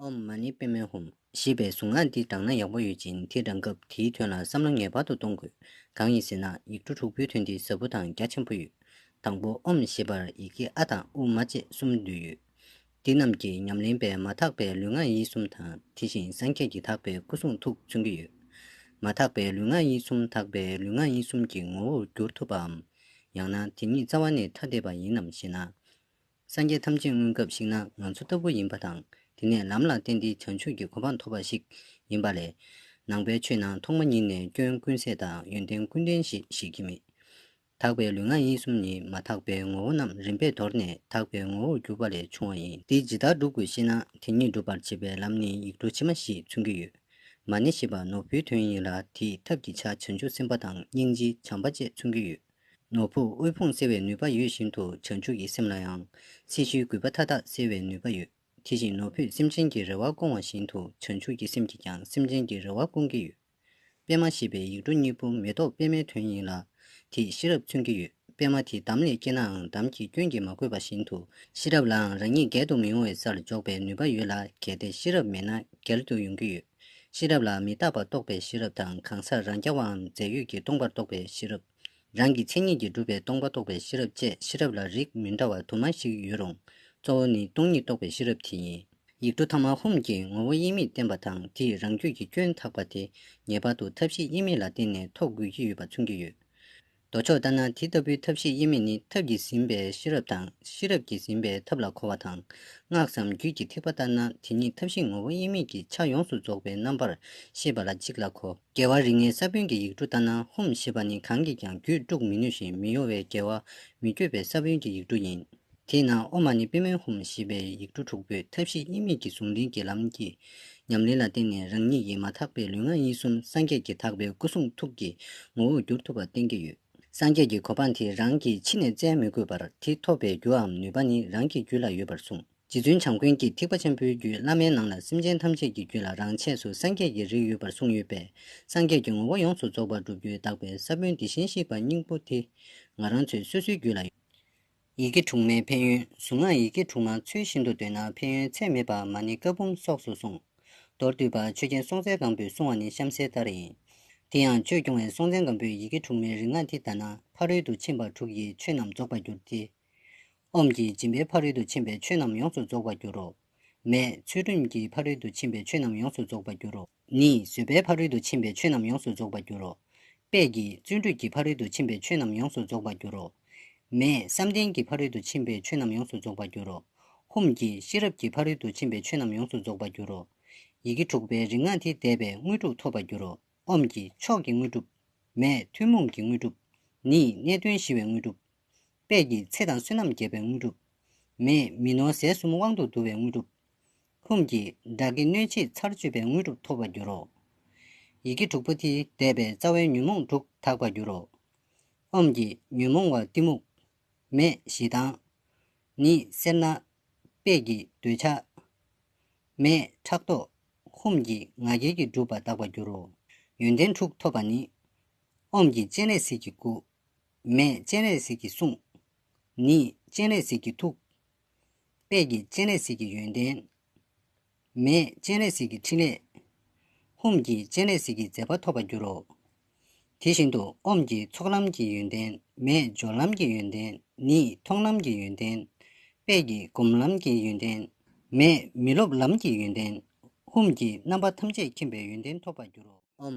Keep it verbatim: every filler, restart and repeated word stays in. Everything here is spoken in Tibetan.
ཨོཾ་མ་ཎི་པདྨེ་ཧཱུྃ་ཞེས་པའི་གཟུངས་སྔགས་འདི་བགྲངས་ན་ཡག་པོ་ཡོད་ཅིང་། དེ་བགྲངས་སྐབས་དེའི་དོན་ལ་བསམ་བློ་ངེས་པར་དུ་གཏོང་དགོས། གང་ཡིན་ཟེར་ན། ཡིག་འབྲུ་དྲུག་པོའི་དོན་འདི་ཟབ་པོ་དང་རྒྱ་ཆེན་པོ་ཡོད། དང་པོ་ཨོཾ་ཞེས་པར་ཡི་གེ་ཨ་དང་ཨུ་མ་བཅས་གསུམ་འདུས་ཡོད། འདི་རྣམས་ཀྱི་ཉམས་ལེན་པས་མ་དག་པའི་ལུས་ངག་ཡིད་གསུམ་དང་། དེ་བཞིན་སངས་རྒྱས་ཀྱིས་དག་པའི་སྐུ་གསུང་ཐུགས་མཚོན་གྱི་ཡོད། མ་དག་པའི་ལུས་ངག་ཡིད་གསུམ་དག་པའི་ལུས་ངག་ཡིད་གསུམ་གྱི་ངོ་བོར་འགྱུར་ཐུབ་པའམ། ཡང་ན་དེ་ཉིད་རྩ་བ་ནས་ཐ་དད་པ་ཡིན་ནམ་ཞེ་ན། སངས་རྒྱས་ཐམས་ཅད་སྔོན་སྐབས་ཤིག་ན་ང་ཚོ་ལྟ་བུ་ཡིན་པ་དང་། དེ་ནས་ལམ་ལ་བརྟེན་ཏེ་བྱང་ཆུབ་ཀྱི་གོ་འཕང་ཐོབ་པ་ཞིག་ཡིན་པ་ལས། ནང་པའི་ཆོས་ནང་ཐོག་མ་ཉིད་ནས་སྐྱོན་ཀུན་ཟད་དང་ཡོན་ཏན་ཀུན་ལྡན་ཞེས་བཤད་ཀྱི་མེད། དག་པའི་ལུས་ངག་ཡིད་གསུམ་ནི་མ་དག་པའི་ངོ་བོ་རྣམས་རིམ་པས་དོར་ནས་དག་པའི་ངོ་བོར་གྱུར་པ་ལས་བྱུང་བ་ཡིན། དེ་ཇི་ལྟར་སྒྲུབ་དགོས་ཤེ་ན། དེ་ཉིད་སྒྲུབ་པར་བྱེད་པའི་ལམ་ནི་ཡིག་འབྲུ་ཕྱི་མ་ཞེས་མཚོན་གྱི་ཡོད། མ་ཎི་ཞེས་པ་ནོར་བུའི་དོན་ཡིན་ལ། དེའི་ཐབས་ཀྱི་ཆ་བྱང་ཆུབ་སེམས་དཔའ་དང་སྙིང་རྗེ་བྱམས་པ་བཅས་མཚོན་གྱི་ཡོད། ནོར་བུས་དབུལ་ཕོངས་སེལ་བའི་ནུས་པ་ཡོད་བཞིན་དུ། བྱང་ཆུབ་ཀྱི་སེམས་ལ་ཡང་སྲིད་ཞིའི་རྒུད་པ་མཐའ་དག་སེལ་བའི་ནུས་པ་ཡོད། དེ་བཞིན་ནོར་བུས་སེམས་ཅན་གྱི་རེ་བ་སྐོང་བ་བཞིན་དུ། བྱང་ཆུབ་ཀྱི་སེམས་ཀྱིས་ཀྱང་སེམས་ཅན་གྱི་རེ་བ་སྐོང་གི་ཡོད། པདྨ་ཞེས་པའི་ཡིག་འབྲུ་གཉིས་པོ་མེ་ཏོག་པདྨའི་དོན་ཡིན་ལ། དེས་ཤེས་རབ་མཚོན་གྱི་ཡོད། པདྨ་དེ་འདམ་ལས་སྐྱེས་ནའང་འདམ་གྱི་སྐྱོན་གྱིས་མ་གོས་པ་བཞིན་དུ། ཤེས་རབ་ལའང་རང་ཉིད་འགལ་དུ་མི་འོང་བའི་སར་འཇོག་པའི་ནུས་པ་ཡོད་ལ། གལ་ཏེ་ཤེས་རབ་མེད་ན་འགལ་དུ་ཡོང་གི་ཡོད། ཤེས་རབ་ལ་མི་རྟག་པ་རྟོགས་པའི་ཤེས་རབ་དང་། གང་སར་རང་རྐྱ་བའམ་རྫས་ཡོད་ཀྱིས་སྟོང་པར་རྟོགས་པའི་ཤེས་རབ། རང་གི་མཚན་ཉིད་ཀྱིས་གྲུབ་པའི་སྟོང་པ་རྟོགས་པའི་ཤེས་རབ་བཅས། ཤེས་རབ་ལ་རིགས་མི་འདྲ་བ་དུ་མ་ཞིག་ཡོད་རུང་། གཙོ་བོ་ནི་སྟོང་ཉིད་རྟོགས་པའི་ཤེས་རབ་དེ་ཡིན། ཡིག་འབྲུ་ཐ་མ་ཧཱུྃ་གྱིས་ངོ་བོ་དབྱེར་མེད་བསྟན་པ་དང་། དེས་རང་རྒྱུད་ཀྱི་སྐྱོན་དག་པ་དེ་ངེས་པར་དུ་ཐབས་ཤེས་དབྱེར་མེད་ལ་བརྟེན་ནས་ཐོབ་དགོས་ཀྱི་ཡོད་པ་མཚོན་གྱི་ཡོད། མདོ་ཕྱོགས་ལྟར་ན། དེ་ལྟ་བུའི་ཐབས་ཤེས་དབྱེར་མེད་ནི་ཐབས་ཀྱིས་ཟིན་པའི་ཤེས་རབ་དང་། ཤེས་རབ་ཀྱིས་ཟིན་པའི་ཐབས་ལ་གོ་བ་དང་། སྔགས་སམ་རྒྱུད་ཀྱི་ཐེག་པ་ལྟར་ན། དེ་ཉིད་ཐབས་ཤེས་ངོ་བོ་དབྱེར་མེད་ཀྱི་ཆ་ཡོངས་སུ་རྫོགས་པའི་རྣམ་པར་ཤེས་པ་ལ་གཅིག་ལ་གོ། རྒྱལ་བ་རིགས་ལྔའི་ས་བོན་གྱི་ཡིག་འབྲུ་ལྟར་ན། ཧཱུྃ་ཞེས་པ་ནི་གང་གིས་ཀྱང་རྒྱུད་དཀྲུག་མི་ནུས་ཤིང་མི་གཡོ་བའི་རྒྱལ་བ་མི་བསྐྱོད་པའི་ས་བོན་གྱི་ཡིག་འབྲུ་ཡིན། དེས་ན་ཨོཾ་མ་ཎི་པདྨེ་ཧཱུྃ་ཞེས་པའི་ཡིག་འབྲུ་དྲུག་པོས་ཐབས་ཤེས་དབྱེར་མེད་ཀྱི་ཟུང་འབྲེལ་གྱི་ལམ་གྱི་ཉམས་ལེན་ལ་བརྟེན་ནས། རང་ཉིད་ཀྱི་མ་དག་པའི་ལུས་ངག་ཡིད་གསུམ་སངས་རྒྱས་ཀྱིས་དག་པའི་སྐུ་གསུང་ཐུགས་ཀྱི་ངོ་བོར་འགྱུར་ཐུབ་པ་བསྟན་གྱི་ཡོད། སངས་རྒྱས་ཀྱི་གོ་འཕང་དེ་རང་གིས་ཕྱི་ནས་བཙལ་མི་དགོས་པར། དེ་ཐོབ་པའི་རྒྱུའམ་ནུས་པ་ནི་རང་གི་རྒྱུད་ལ་ཡོད་པར་གསུངས། རྗེ་བཙུན་བྱམས་མགོན་གྱིས་ཐེག་པ་ཆེན་པོའི་རྒྱུད་བླ་མའི་ནང་ལ། སེམས་ཅན་ཐམས་ཅད་ཀྱི་རྒྱུད་ལ་རང་ཆས་སུ་སངས་རྒྱས་ཀྱི་རིགས་ཡོད་པར་གསུངས་ཡོད་པས། སངས་རྒྱས་ཀྱི་ངོ་བོ་ཡོངས་སུ་རྫོགས་པར་སྒྲུབ་རྒྱུའི་དག་པའི་ས་བོན་དེ་བཞིན་གཤེགས་པ་སྙིང་པོ་དེ་ང་རང་ཚོའི་སོ་སོའི་རྒྱུད་ལ་ཡོད། ཡི་གེ་དྲུག་མའི་ཕན་ཡོན། གཟུངས་སྔགས་ཡི་གེ་དྲུག་མ་ཚུལ་བཞིན་དུ་འདོན་ན། ཕན་ཡོན་ཚད་མེད་པ་མ་ཎི་བཀའ་འབུམ་སོགས་སུ་གསུངས། མདོར་བསྡུས་པ་ཆོས་རྒྱལ་སྲོང་བཙན་སྒམ་པོས་གསུངས་པ་ནི་གཤམ་གསལ་ལྟར་ཡིན། དེ་ཡང་ཆོས་སྐྱོང་བའི་སྲོང་བཙན་སྒམ་པོས་ཡི་གེ་དྲུག་མའི་རིག་སྔགས་འདི་བཟླས་ན། ཕ་རོལ་ཏུ་ཕྱིན་པ་དྲུག་གི་ཆོས་རྣམས་རྫོགས་པར་འགྱུར་ཏེ། ཨོཾ་གྱིས་སྦྱིན་པའི་ཕ་རོལ་ཏུ་ཕྱིན་པའི་ཆོས་རྣམས་ཡོངས་སུ་རྫོགས་པར་འགྱུར་རོ། མས་ཚུལ་ཁྲིམས་ཀྱི་ཕ་རོལ་ཏུ་ཕྱིན་པའི་ཆོས་རྣམས་ཡོངས་སུ་རྫོགས་པར་འགྱུར་རོ། ནིས་བཟོད་པའི་ཕ་རོལ་ཏུ་ཕྱིན་པའི་ཆོས་རྣམས་ཡོངས་སུ་རྫོགས་པར་འགྱུར་རོ། པས་ཀྱིས་བརྩོན་འགྲུས་ཀྱི་ཕ་རོལ་ཏུ་ཕྱིན་པའི་ཆོས་རྣམས་ཡོངས་སུ་རྫོགས་པར་འགྱུར་རོ། མས་བསམ་གཏན་གྱི་ཕ་རོལ་ཏུ་ཕྱིན་པའི་ཆོས་རྣམས་ཡོངས་སུ་རྫོགས་པར་འགྱུར་རོ། ཧཱུྃ་གྱིས་ཤེས་རབ་ཀྱི་ཕ་རོལ་ཏུ་ཕྱིན་པའི་ཆོས་རྣམས་ཡོངས་སུ་རྫོགས་པར་འགྱུར་རོ། ཡི་གེ་དྲུག་པའི་རིག་སྔགས་དེ་བཟླས་པས་དངོས་གྲུབ་ཐོབ་པར་འགྱུར་རོ། ཨོཾ་གྱིས་མཆོག་གི་དངོས་གྲུབ། མས་ཐུན་མོང་གི་དངོས་གྲུབ། ནིས་ནད་གདོན་ཞི་བའི་དངོས་གྲུབ། པས་ཀྱིས་ཚེ་དང་བསོད་ནམས་རྒྱས་པའི་དངོས་གྲུབ། མས་མི་ནོར་ཟས་གསུམ་དབང་དུ་འདུ་བའི་དངོས་གྲུབ། ཧཱུྃ་གྱིས་དགྲ་བགེགས་གནོད་བྱེད་ཚར་གཅོད་པའི་དངོས་གྲུབ་ཐོབ་པར་འགྱུར་རོ། ཡི་གེ་དྲུག་པོ་དེ་བཟླས་པས་རྩ་བའི་ཉོན་མོངས་དྲུག་དག་པར་འགྱུར་རོ། ཨོཾ་གྱིས་ཉོན་མོངས་པ་གཏི་མུག། མས་ཞེ་སྡང་། ནིས་སེར་སྣ། པས་ཀྱིས་འདོད་ཆགས། མས་ཕྲག་དོག། ཧཱུྃ་གྱིས་ང་རྒྱལ་གྱིས་བསྒྲུབས་པ་དག་པར་འགྱུར་རོ། ཡོན་ཏན་དྲུག་ཐོབ་པ་ནི། ཨོཾ་གྱིས་སྤྱན་རས་གཟིགས་ཀྱི་སྐུ། མས་སྤྱན་རས་གཟིགས་ཀྱི་གསུང་། ནིས་སྤྱན་རས་གཟིགས་ཀྱི་ཐུགས། པས་ཀྱིས་སྤྱན་རས་གཟིགས་ཀྱི་ཡོན་ཏན། མས་སྤྱན་རས་གཟིགས་ཀྱི་ཕྲིན་ལས། ཧཱུྃ་གྱིས་སྤྱན་རས་གཟིགས་ཀྱི་མཛད་པ་ཐོབ་པར་འགྱུར་རོ། དེ་བཞིན་དུ་ཨོཾ་གྱིས་ཚོགས་ལམ་གྱི་ཡོན་ཏན། མས་སྦྱོར་ལམ་གྱི་ཡོན་ཏན། ནིས་མཐོང་ལམ་གྱི་ཡོན་ཏན། པས་ཀྱིས་སྒོམ་ལམ་གྱི་ཡོན་ཏན། མས་མི་སློབ་ལམ་གྱི་ཡོན་ཏན། ཧཱུྃ་གྱིས་རྣམ་པ་ཐམས་ཅད་མཁྱེན་པའི་ཡོན་ཏན་ཐོབ་པར་འགྱུར་རོ། ཨོཾ།